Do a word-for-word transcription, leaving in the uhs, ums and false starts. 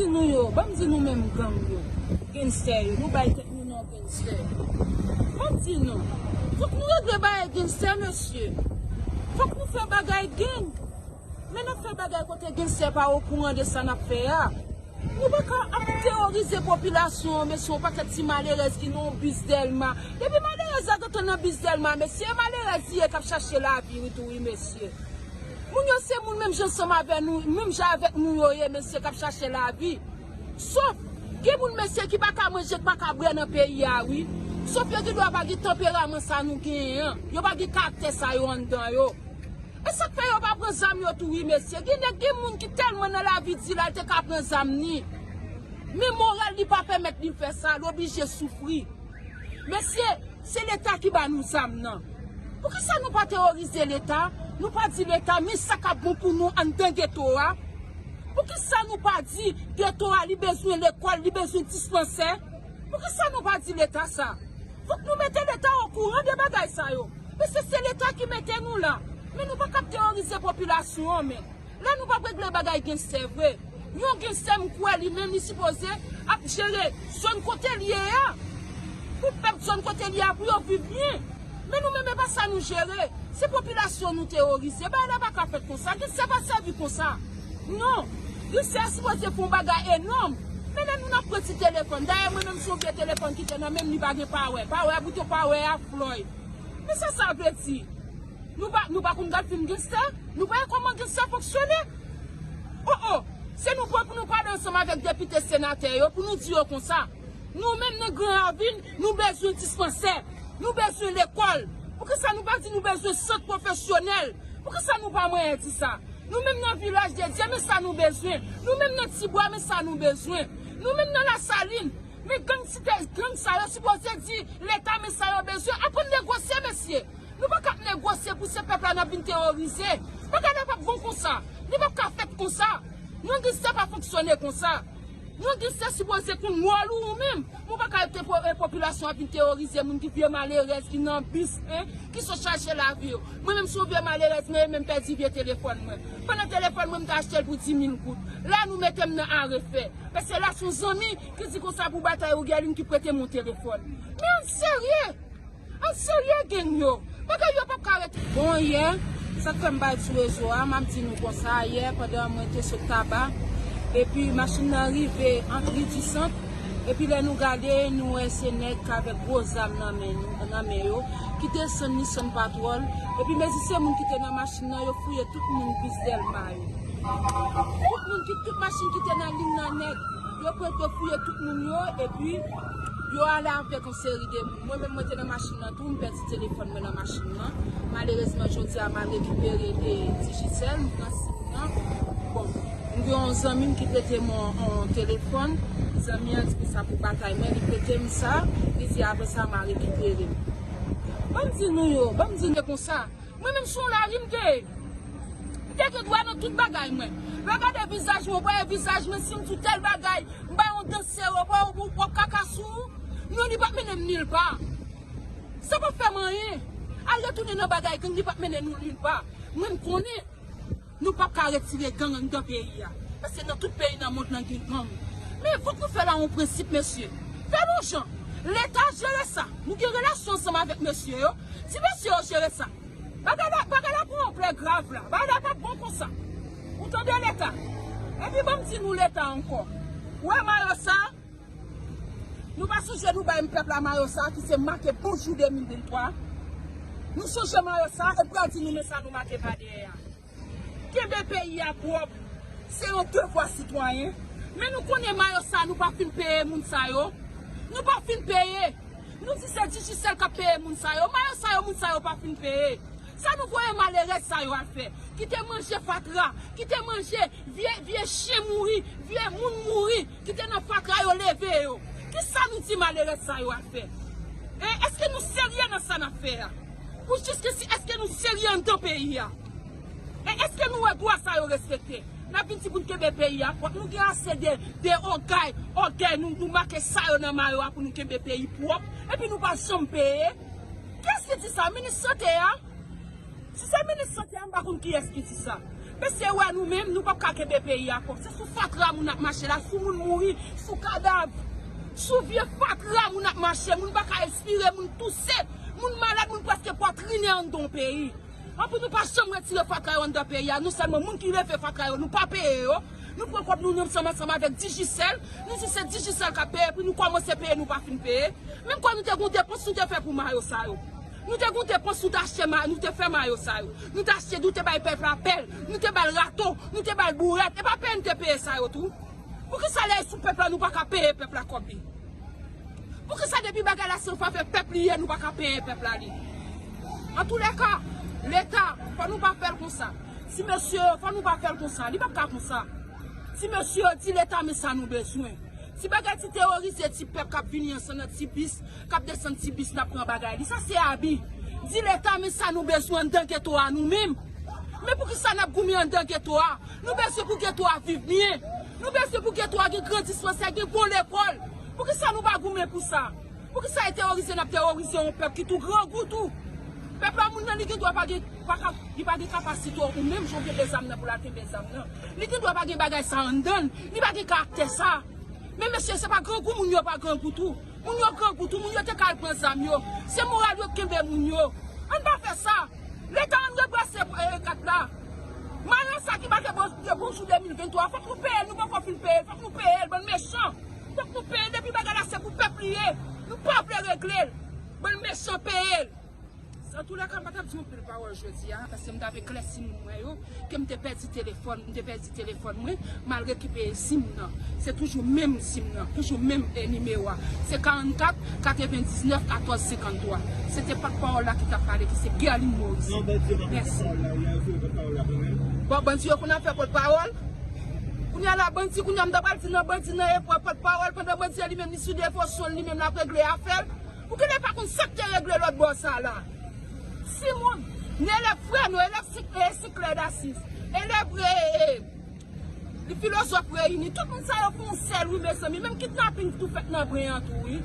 Di nou yo, ban m di nou menm gang yo, genstè yo, nou bay tèt nou non genstè. Ban m di nou, fòk nou regle bagay genstè, mesye. Fòk nou fè bagay gang. Men n ap fè bagay kote genstè pa okouran de sa n ap fè a. Nou pa ka ap teworize popilasyon an, mesye, yon pakèt ti malerèz ki nan yon bis Dèlma. Depi malerèz la gentan nan bis Dèlma, mesye, malerèz li ye k ap chache lavi, wi, tou, wi, mesye. Moun yo se moun menm jan ansanm avè nou, menm jan avèk nou yo ye, mesye, k ap chache lavi. Sof, gen moun, mesye, ki pa ka manje, ki pa ka bwè nan peyi a, wi. Sof yo gen dwa pa gen tanperaman sa nou genyen an. Yo pa gen karaktè sa yo anndan yo. E sa k fè yo pa pran zam yo tou, wi, mesye. Gen nèg, gen moun ki tèlman nan lavi di l al te ka pran zam ni. Men moral li pa pèmèt li fè sa, l oblije soufri. Mesye, se Leta ki ba nou zam nan. Poukisa nou pa teworize Leta? Nou pa di Leta, men sa k ap bon pou nou anndan geto a? Poukisa nou pa di geto a, li bezwen lekòl, li bezwen dispansè? Poukisa nou pa di Leta sa? Fòk nou mete Leta okouran de bagay sa yo. Mesye, se Leta ki mete nou la. Men nou pa ka ap teworize popilasyon an, men. La nou p ap regle bagay genstè vre. Yon genstè m kwè li menm li sipoze ap jere zòn kote l ye a. Pou pèp zòn kote l ye a, pou yo viv byen. Men nou menm e pa sa nou jere. Se popilasyon nou teworize. Bagay la pa ka fèt konsa. Genstè pa sèvi konsa. Non. Genstè a sipoze fè yon bagay enòm. Men lè nou n ap pran ti telefòn. Dayè mwen menm se yon vye telefòn ki te nan men m, li pa gen pawè. Pawè a, bouton pawè a flòy. Men sa sa vle di? Nou pa, nou pa konn gad fim genstè? Nou pa wè kòman genstè fonksyone? Oh, oh! Se nou pran pou nou pale ansanm avèk depite, senatè yo, pou nou di yo konsa. Nou menm nan Gran Ravin, nou bezwen dispansè. Nou bezwen lekòl. Poukisa nou pa di nou bezwen sant pwofesyonèl? Poukisa nou pa manyen di sa? Nou menm nan Vilaj de Dye, men sa nou bezwen. Nou menm nan Tibwa, men sa nou bezwen. Nou menm nan Lasalin, men gang site, gang sa yo sipoze di Leta, men sa yo bezwen. Aprann negosye, mesye. Nou pa ka ap negosye pou se pèp la n ap vin teworize. Bagay la p ap bon konsa. Li p ap ka fèt konsa. Yon genstè pa fonksyone konsa. Yon genstè sipoze konn wòl ou, ou menm. Ou pa ka ete po-, e popilasyon ap vin teworize moun ki vye malerèz ki nan bis, en, ki sot chache lavi yo. Mwen menm se yon vye malerèz, mwen menm pèdi vye telefòn mwen. Pandan telefòn mwen, m te achte l pou di mil goud. La nou mete m nan arefè. Paske la se yon zanmi ki di konsa pou batay Ougelin ki prete m yon telefòn. Men ann serye! An serye, gang yo. Bagay yo p ap ka rete. Bon, yè, sa k fè m bay sou rezo a, m ap di nou konsa, yè, pandan mwen te sot Taba, epi machin nan rive ant Ri di Sant, epi lè nou gade, nou wè se nèg k avèk gwo zam nan men nou, nan men yo, ki desann Nissan Patrol, epi mezi se moun ki te nan machin nan, yo fouye tout moun bis Dèlma yo. Tout moun ki, tout machin ki te nan liy nan nèt, yo pran, yo fouye tout moun yo, epi yo ale avèk yon seri de moun. Mwen menm, mwen te nan machin nan tou, m pèdi telefòn mwen nan machin nan. Malerezman, jodi a, m al rekipere de Digicel, m pran sim nan. Bon, m gen yon zanmi m ki prete m yon, yon telefòn. Zanmi an di m sa pou batay mwen, li prete m sa, li di apre sa, m a rekipere. Ban m di nou yo, ban m di nou konsa. Mwen menm se yon lari m te ye. M te gen dwa nan tout bagay mwen. Lè w gade vizaj mwen, w pa wè vizaj mwen, si m di w tèl bagay, m bay yon dans sere, w pa wè w, w ap kaka sou ou. Non, li p ap mennen m nilpa. Sa p ap fè m anyen. Al retounen nan bagay gang, li p ap mennen nou nilpa. Mwen m konnen nou p ap ka retire gang anndan peyi a. Paske nan tout peyi nan mond lan gen gang. Men fòk nou fè l a yon prensip, mesye. Fè l yon jan. Leta jere sa. Nou gen relasyon ansanm avèk mesye yo. Di mesye yo jere sa. Bagay la, bagay la pran anplè grav la. Bagay la p ap bon konsa. Ou tande Leta? Epi ban m di nou Leta ankò. Ou wè mayo sa? Nou pa sonje nou bay pèp la mayo sa ki se make bonjou de mil venntwa? Nou sonje mayo sa, epi pral di nou men sa nou make pa dèyè a. Kenbe peyi a pwòp, se yon devwa sitwayen. Men nou konnen mayo sa, nou pa fin peye moun sa yo. Nou pa fin peye. Nou di se Digicel k ap peye moun sa yo. Mayo sa yo, moun sa yo pa fin peye. Sa nou voye malerèz sa yo al fè? Ki te manje fatra, ki te manje vye, vye chen mouri, vye moun mouri, ki te nan fatra yo leve yo. Kisa nou di malerèz sa yo al fè? Hein? Èske nou serye nan sa n ap fè a? Pou jis ke si, èske nou serye anndan peyi a? E èske nou wè dwa sa yo respekte? N ap vin di pou n kenbe peyi a pwòp. Nou gen ase de, de ògay, ògèy nou, nou make sa yo nan mayo a pou nou kenbe peyi pwòp. Epi nou pa janm peye. Kiyès ki di sa? Minis sante a? Si se minis sante a, m pa konn kiyès ki di sa. Mesye, wè nou menm, nou p ap ka kenbe peyi a pwòp. Se sou fatra moun ap mache la, sou moun mouri, sou kadav, sou vye fatra moun ap mache, moun pa ka respire, moun touse, moun malad, moun prèske pwatrine anndan yon peyi. Anpi nou pa janm retire fatra yo anndan peyi a, nou sèlman moun ki leve fatra yo, nou pa peye yo. Nou pran kòb nou, nou ansanm ansanm avèk Digicel, nou di se Digicel k ap peye, epi nou kòmanse peye, nou pa fin peye. Menm kòb nou te gon depans nou te fè pou mayo sa yo. Nou te gon depans nou te achte mayo, nou te fè mayo sa yo. Nou te achte, nou te bay pèp la pèl, nou te ba l rato, nou te ba l bourèt. E pa peye nou te peye sa yo tou. Poukisa lè e sou pèp la nou pa ka peye pèp la kòb li? Poukisa depi bagay la se an favè pèp li ye, nou pa ka peye pèp la li? Antoulèka, Leta, fò nou pa fè l konsa. Ti mesye, fò nou pa fè l konsa. Li p ap ka konsa. Ti mesye, di Leta men sa nou bezwen. Ti bagay ti teworize ti pèp k ap vini ansanm nan ti bis, k ap desann ti bis, n ap pran bagay li. Sa se abi. Di Leta men sa nou bezwen anndan geto a nou menm. Men poukisa n ap goumen anndan geto a? Nou bezwen pou geto a viv byen. Nou bezwen pou geto a gen gran dispansè, gen bon lekòl. Poukisa nou pa goumen pou sa? Poukisa e teworize n ap teworize yon pèp ki tou grangou tou? Pèp la, moun nan, li gen dwa pa gen, pa ka, li pa gen kapasite ou menm jan w kenbe zam nan pou l al kenbe zam nan. Li gen dwa pa gen bagay sa anndan l, li pa gen karaktè sa. Men mesye, se pa grangou moun yo pa grangou tou. Moun yo grangou tou, moun yo te ka al pran zam yo. Se moral yo k kenbe moun yo. Ann pa fè sa. Leta, ann rebrase, eh, kat la. Mayo sa ki make bon, bonjou de mil venntwa, fòk nou peye l, nou poko fin peye l, fòk nou peye l, bann mechan. Fòk nou peye l, depi bagay la se pou pèp li ye. Nou pa vle regle l. Bann mechan, peye l. Antoulèka, m pa t ap di anpil pawòl jodi a, paske m t ap eklèsi moun mwen yo, ke m te pèdi telefòn, m te pèdi telefòn mwen, malgre ki peye sim nan. Se toujou menm sim nan, toujou menm, eh, nimewo a. Se karannkat, katrevendiznèf, katòz, senkanntwa. Se te pòtpawòl la ki t ap pale, ki se Guerline Morisset. Non, Bondye pa pòtpawòl la, ou la, ou se pòtpawòl la kanmenm. Bon, bandi yo konn ap fè pòtpawòl. Kounye a la, bandi, kounye a m ta pral di nan bandi nan e pòtpawòl, pandan bandi a li menm li sou devosyon l, li menm l ap regle afè l. Ou genlè pa konn sa k te regle lòt bò sa la. Simon, ni elèv frè nou, elèv Sik-, eh, Siklè Dasis, elèv, eh, eh, filozòf reyini, tout moun sa yo fè yon sèl wi, mezanmi. Menm kidnaping tou fèt nan bren an tou, wi.